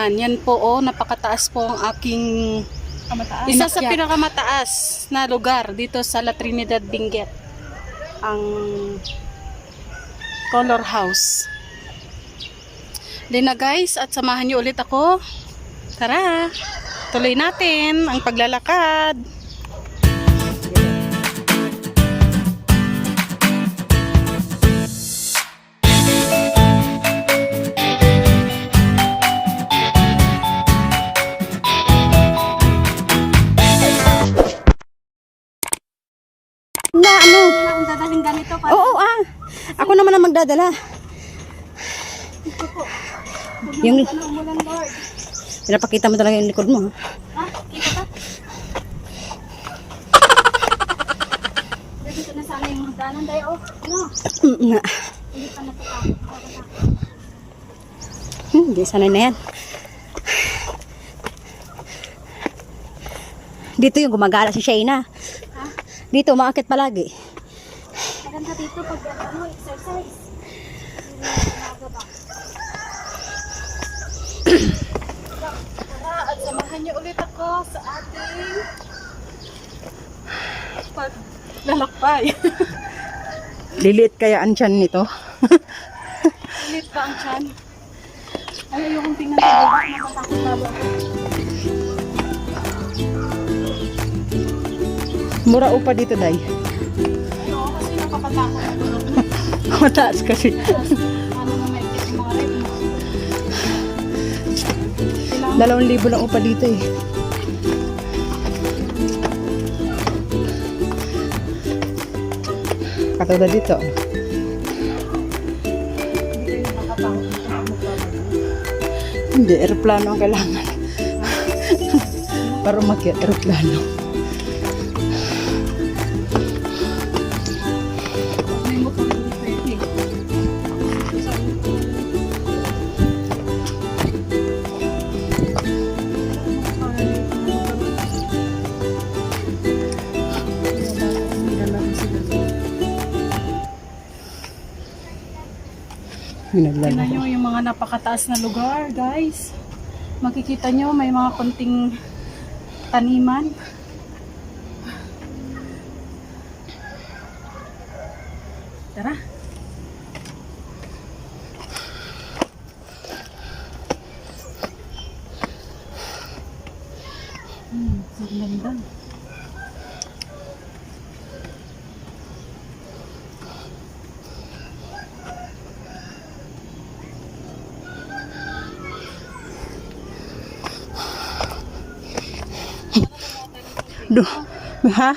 Yan po, oh, napakataas po ang aking isa sa pinakamataas na lugar dito sa La Trinidad, Benguet. Ang Color House. Di na guys, at samahan niyo ulit ako. Tara, tuloy natin ang paglalakad. Na ano? Ang dadaling ganito pa. Oo, ako naman ang magdadala. Yung pinapakita mo talaga yung likod mo. Ha? Kita ba? Dito na sana yung magdanan tayo. No. Nga. Hindi pa natatakot. Hindi, sanay na yan. Dito yung gumagala si Shayna. Ha? Dito, umaakit palagi. Maganda dito pag exercise. Tara, at samahan niyo ulit ako sa ating paglalakbay. Liliit kaya ang tiyan nito. Ulit ba ang tiyan? Ay, ayokong tingnan sa baba. Natatakot lalo ako. Mura upa dito, Day. Ayoko kasi napakatakot ako. Mataas kasi. Ano na maikit yung mga rep mo. 2,000 lang upa dito eh. Katulad dito. Hindi, aeroplano ang kailangan. Para umakyat, aeroplano. May motor hindi pwede. Tingnan Naglalaro. nyo yung mga napakataas na lugar, guys. Makikita nyo may mga konting taniman. Tara. Ang ganda. Ha?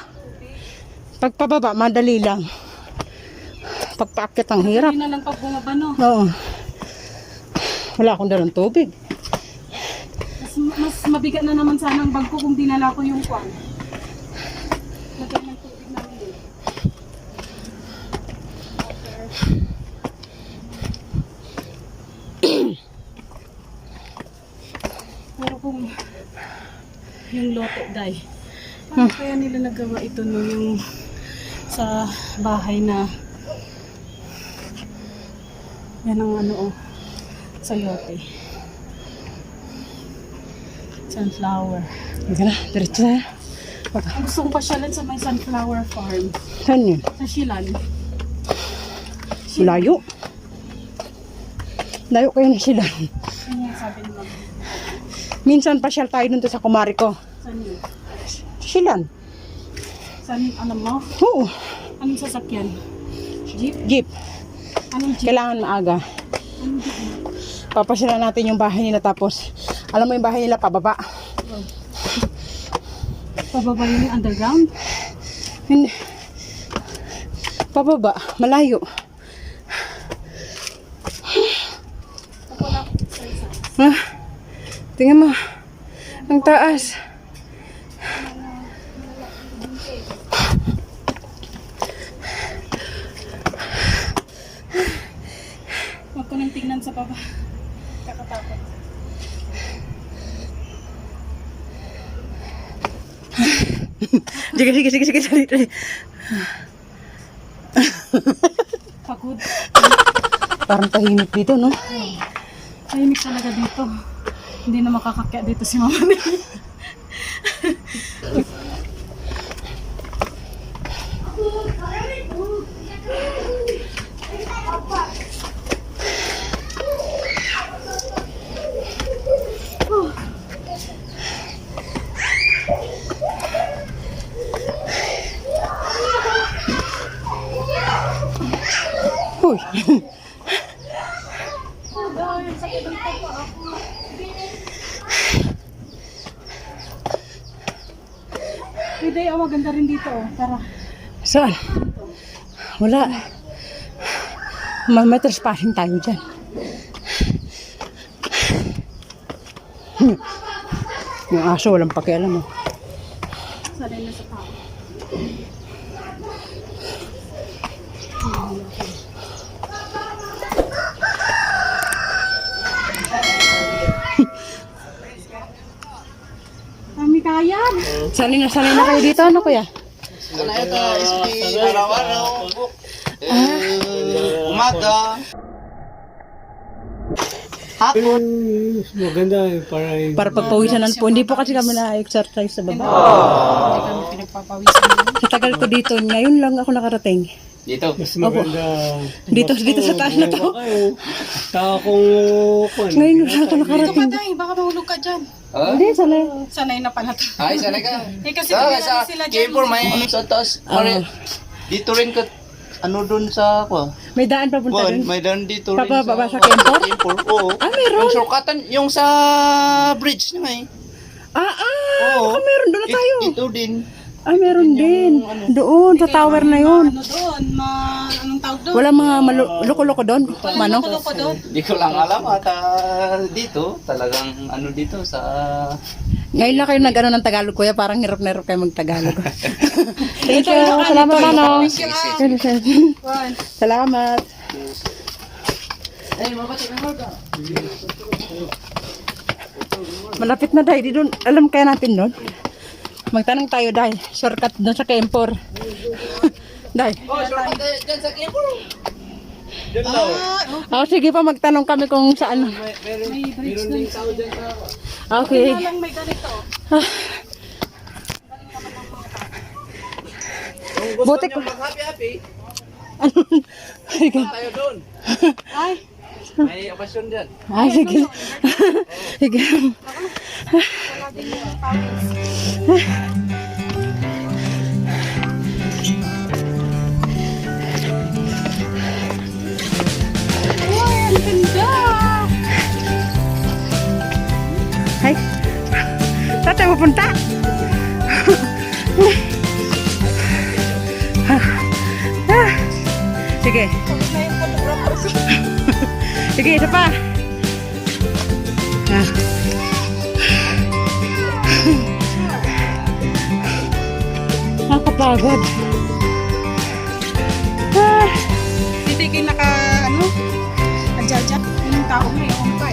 Pagpababa, madali lang. Pagpaakit ang hirap. Hindi na lang pag bumaba, no? Oo. Wala akong dalang tubig. Mas mabigat na naman sana ang bag ko kung dinala ko yung kwan. Lagyan ng tubig namin din. Pero kung yung lote, day. Paano kaya nila nagawa ito no, yung sa bahay na yan ang ano, oh, sayote. Sunflower. Hindi na, diretso na. Ang gusto kong pasyalan sa may sunflower farm. Saan yun? Sa Shilan. Layo. Layo kayo na sila. Ano yung sabi nila? Minsan pasyal tayo dun to sa kumari ko. Saan yun? Silan. Saan, alam mo? Oo. Anong sasakyan? Jeep? Jeep. Anong jeep? Kailangan maaga. Anong jeep? Papasyalan natin yung bahay nila tapos alam mo yung bahay nila pababa. Oh. Pababa yun yung underground? Hindi. Pababa. Malayo. Wala ko sa isa. Ha? Tingnan mo. Ang taas. Huwag ko nang tingnan sa baba. Kakatakot. Sige. Dali. Pagod. Parang tahimik dito, no? Tahimik talaga dito. Hindi na makakakya dito si Mama Neli. Uy. Pwede, maganda rin dito. Tara. Saan? Wala. May trespassing tayo dyan. Yung aso, walang pakialam mo. Sanay na sa tao. Kami kayan. Sanay na kayo dito, ano kuya? Ano ito? Araw-araw. Umaga. Hapon. Maganda para Para pagpawisan po. Hindi po kasi kami na-exercise sa baba. Hindi kami pinagpapawisan. Sa tagal ko dito, ngayon lang ako nakarating. Dito. mas maganda. Dito sa taas na to. Saka kung Ngayon lang ako Dito ka nakarating. tayo, baka mahulog ka dyan. Hindi, sanay. Sanay na pala to. Ay, sana ka. Kasi Sa bigyan sila dyan. K4 may ano sa taas. Pare, dito rin ka ano dun sa ako. May daan papunta dun. May daan dito rin Papababa sa K4? K4, oo. Ah, meron? Yung shortcutan, yung sa bridge na nga eh. Baka meron doon na tayo. Ito din. Ah, meron din. Doon, sa tower na yun. Ano doon? Anong tawag doon? Wala mga loko-loko doon. Mano? Loko doon. Di ko lang alam at dito, talagang ano dito sa... Ngayon lang kayo nag-ano ng Tagalog, kuya. Parang hirap na hirap kayo mag-Tagalog. Thank you. Salamat, Mano. Salamat. Malapit na dahil. Doon, alam kaya natin doon. Magtanong tayo dahil. Shortcut doon sa Kempor. Dahil. Oh, shortcut dyan sa K4. Sige pa, magtanong kami kung saan. May bridge doon. Okay. Kaya lang may ganito. Buti ko. Happy-happy. Sige. Tayo doon. Ay, May okasyon dyan. Sige. Sige. wala din yung pawis. Uy, ang ganda! Ay. Saan tayo pupunta? Sige. Sige, isa pa. Nakapagod. Titigil naka, adjadja. Yung tao may umpay.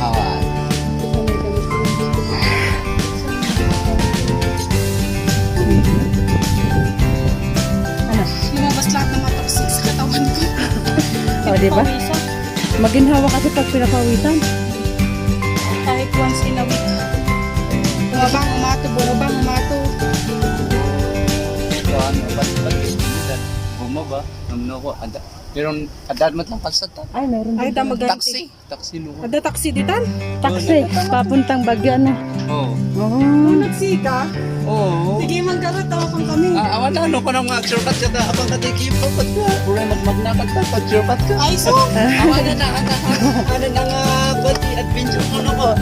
Ano? Lumabas lahat ng mga toxic sa katawan ko. Di ba? Pawisan. Maginhawa kasi pag pinapawisan. Kahit once in a week. Bumabang, umato. Ano, ba't bumaba? Namno ko. Pero adad mo lang kalsat ta. Ay, meron Ay, din. Taxi. Taxi no. Ada taxi ditan? Taxi. Papuntang Bagyo, ano? Oo. Oh. Nagsika? Oo. Sige, maggarot. Tawakan kami. Awan na, ano ko nang mag-shortcut ka ta. Abang katiki pa. Pura magmagnakad ka. Pag-shortcut ka. Ay, so? Awan na na. Ano na nga, bati adventure mo na ko.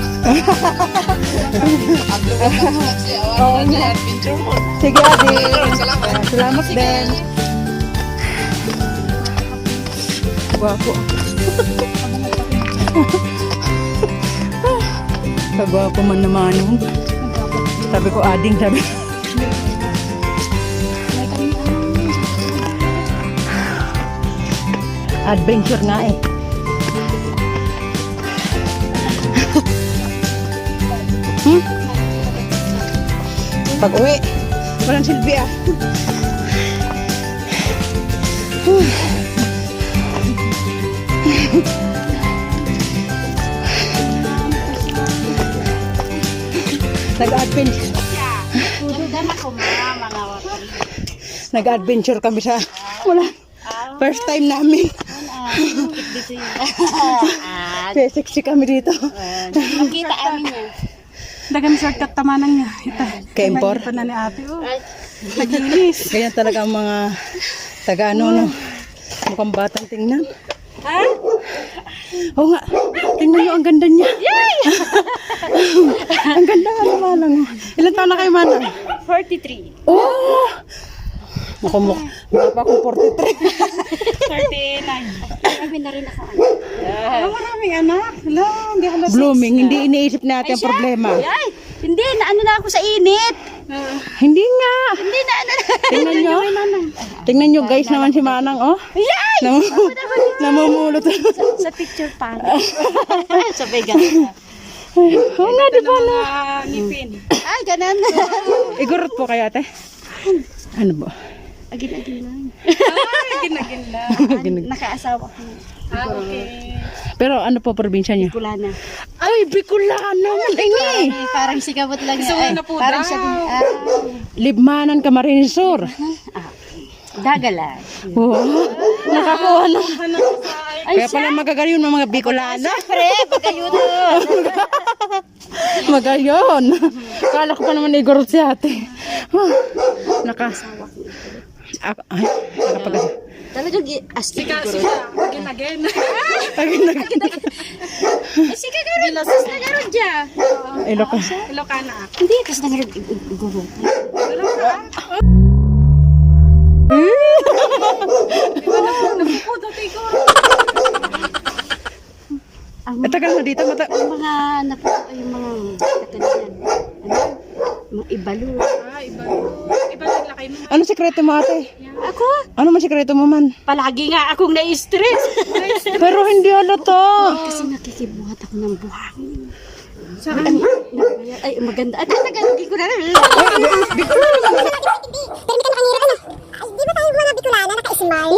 Ang lugar ng taxi. Awan na na adventure mo. Sige, Adi. Salamat. Salamat din. Gwapo. Kagwapo man naman yung. Sabi ko, ading, sabi. Adventure nga eh. Pag uwi, walang silbi ah. Nag-adventure. Ganda ko mga water. Nag-adventure kami sa... Wala. First time namin. Dito yun. Sexy kami dito. Makita amin yan. Dagan shortcut tamanang niya. Kempor. Ito na ni ate. Naginis. Ganyan talaga ang mga taga-ano, no? Mukhang batang tingnan. Ha? Oo nga. Tingnan nyo, ang ganda niya. Ang ganda nga naman lang. Ilan taon na kayo, Manang? 43. Oh! Mukha pa akong 43. 39. Marami na rin ako anak. Maraming anak. Hala, hindi halos. Blooming, hindi iniisip natin ang problema. Ay, hindi, naano na ako sa init. Hindi nga. Hindi na ano. Tingnan nyo. Tingnan nyo guys naman si Manang, oh. Yay! Namumulot. Sa picture pa. Sabay ganun. Oo nga, di ba na? Ngipin. Ay, ganun. Igurot po kayo, ate. Ano ba? Agin-agin lang. Ay, agin-agin lang. Nakaasawa ko. Okay. Pero ano po probinsya niyo? Bicolana. Ay, Bicolana naman ini. Parang sikabot lang yan. Parang siya din. Libmanan Camarines Sur. Dagalan. Wow. Nakakuha na. Kaya pala magagayon ng mga Bicolana. Pre, pagkayo doon. Magayon. Kala ko pa naman igurot si ate. Ay, nakapagod. Talagang astig ko rin. Agin-agin. Sika ka rin. Sus na ka rin dyan. Ilocana. Hindi, kasi na rin guro. Tagal na dito. Ang mga naputo ay yung mga katalian. Mga ibalo. Ano sekreto mo, ate? Ako? Ano man sekreto mo man? Palagi nga akong na-stress. Pero hindi halata. Kasi nakikibuhat ako ng buhangin. Ay, maganda. At tagalogin ko na rin. Di ba tayo mga Bicolana naka-smile?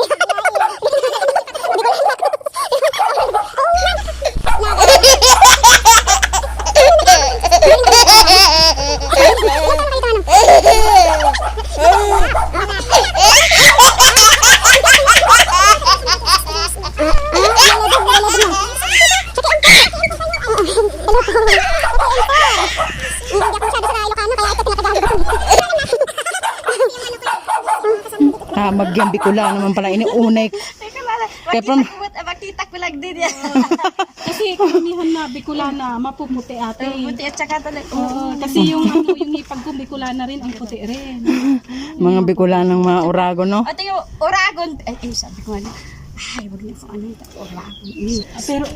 Magyang Bicolana naman pala iniunay. Kaya from Makita ko lang din yan. Kasi karamihan na Bicolana, mapuputi ate. Buti at saka talaga. Oo, kasi yung ano, yung ipag ko Bicolana rin, ang puti rin. mga Bicolanang mga Orago, no? At yung Oragon, ay sabi ko ano, ay wag na ko ano yung Oragon.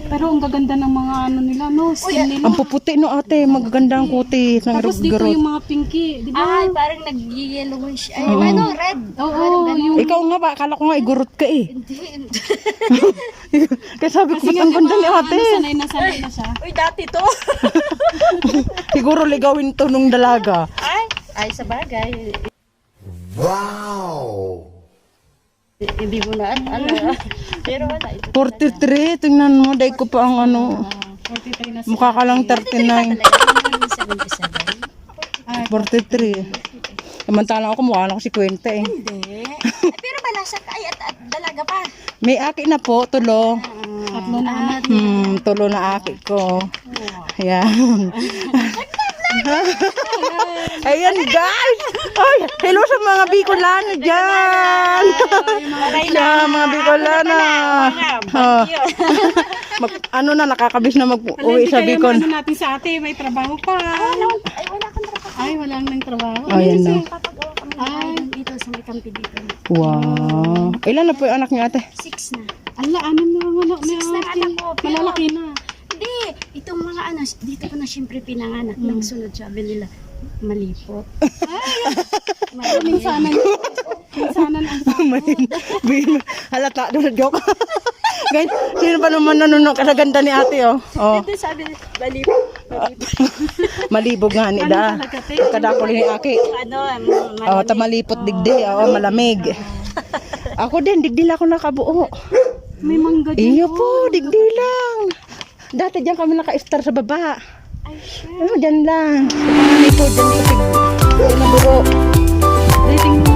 Pero ang gaganda ng mga ano nila, no? Skin nila. Ang puputi, no, ate. Magaganda ang kuti. Tapos dito yung mga pinky, di ba? Ay, parang nag-yellowish. Ay, ano, red. Oo, yung Ikaw nga ba? Akala ko nga igurot ka eh. Hindi. Kaya sabi ko, ba't ang ganda ni ate? ano, sanay na siya. Uy, dati to. Siguro ligawin to nung dalaga. Ay, sa bagay. Wow! Hindi mo na at ano. Pero wala. Ito 43. Tingnan mo. Dahil ko pa ang ano. 43 na siya. Mukha ka lang 39. 77. 43. Samantalang ako mukha lang ako 50 eh. Hindi. Ay, pero malasa ka. Ay, at dalaga pa. May aki na po, tulo. Tatlo na anak. Tulo na aki ko. Ayan. Ayan guys! Ay, hello sa mga Bicolana dyan! Yeah, mga Bicolana! Ano na, nakakabis na mag-uwi sa Bicol. Ano natin sa ate, may trabaho pa. Ay, wala kang trabaho. Ay, wala nang trabaho. Ayan na. Papagawa kami ng dito sa may kampi dito. Wow. Ilan na po yung anak niya ate? 6 na. Ala, anim na mga anak ni 6 na ate. anak ko. Pero, Malalaki na. hindi. Itong mga anak, dito ko na siyempre pinanganak. Nagsunod sabi nila, malipot. Minsanan ang Halata, doon na joke. Guys, sino pa naman nanonood ka sa ganda ni ate oh? Oh. Ito sabi nila, malipot. Malibog nga ni da. Kadako ni aki. Ano, Oh, tamalipot digdi, oh, malamig. Ako din, digdi lang ako nakabuo. may mangga dyan. Iyo po, digdi lang. Dati diyan kami naka-star sa baba. Ano, dyan lang. Sa panganay ko, dyan sa pig. Dyan na buro. Dating